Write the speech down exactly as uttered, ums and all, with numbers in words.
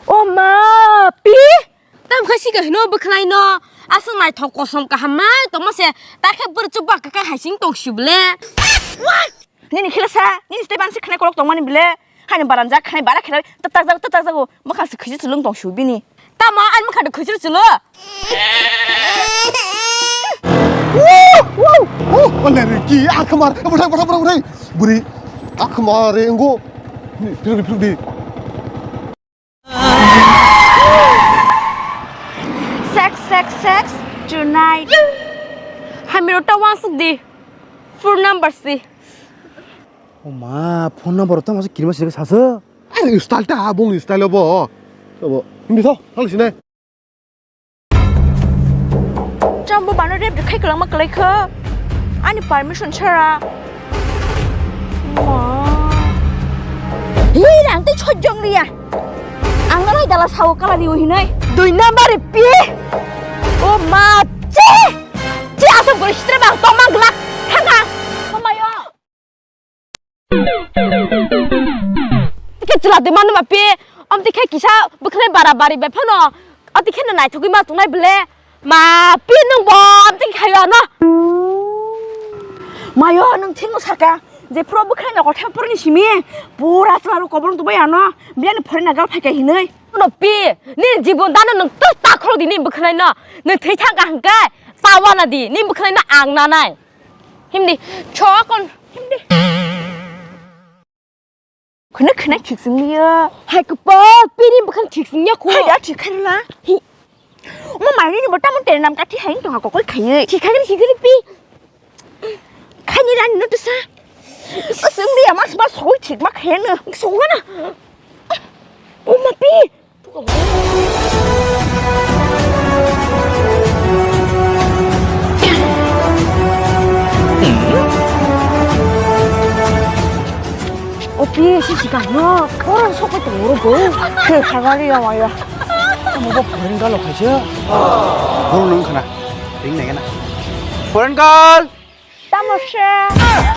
O ma, pi? Tam khai si kahino bwkhlai no. Aswk naithok kosom kaham mai tongma se. Ta khe bwrwi chukba kaka haising tong si bwle. Nini khela sa, nini step ansi khnai kolok tongmani bwle. Haino baranja khnai bara khnai tatak jago, tatak jago. Mwkhang se khisi chulung tong si bini. Tamo ani mwkhang de khisi chulo. Wuh, wuh, wuh, oleh Ricky, akhmar, bwrwi, bwrwi, bwrwi, bwrwi. Bwrwi, akhmar, enggo. Ni, phiruk di, phiruk di. Sex, sex, sex tonight. Hamiro ta wansuk di. Phone number si. O ma, phone number ta masa kirima sini sasa. Ai, style ta, bong style bo. Bo, hindi to, thang sini. Chambo bano rep khai kwlangma kwlai kho. Ani permission chara. Ma. Hei, ang tei chojong liya. Ang nalai dala sao kala ni hinai. Dui number pi. O ma, che. Che asam gori sitra bang tong mang glak. Thanga. Mamayo. Tike chwla de manu ma pi, om tike kisa bwkhlai bara bari bai phano, o tike no naithogwi ma tongnai bwle. Ma pi nwng bo om tike khayo ano. Mayo nwng thik no saka, je phuro bwkhlai no kothe phuro ni simi, pura chwla ro kobor tongbai ano, biyani phore na gal phai kai hinwi. No pi, ni jibon dano nwng to takhro di ni bwkhlai no, nwng thwi thang ka hwnkhe, pawana di, ni bwkhlai no ang nanai. Himdi, chokon, himdi. Khwna khwna thik sing liya. Hai kwpal, pini bwkhang thik sing ya khu. Hai da thik khairula. Hi. Mo mai ni bo tamo tere nam kathi hai tong ha kokol khaiye. Thik khaigri, thik khaigri pi. Khaini rani no tusa. Sing liya mas mas hoi thik ma khayang no. Song na. O ma pi. O P S si sikang no, orang sok itu nguruk go. He, kagari ya maya. Kamu kok paling kalau aja. Guru nung kena, ring neng kena. Foreign call. Tamo se.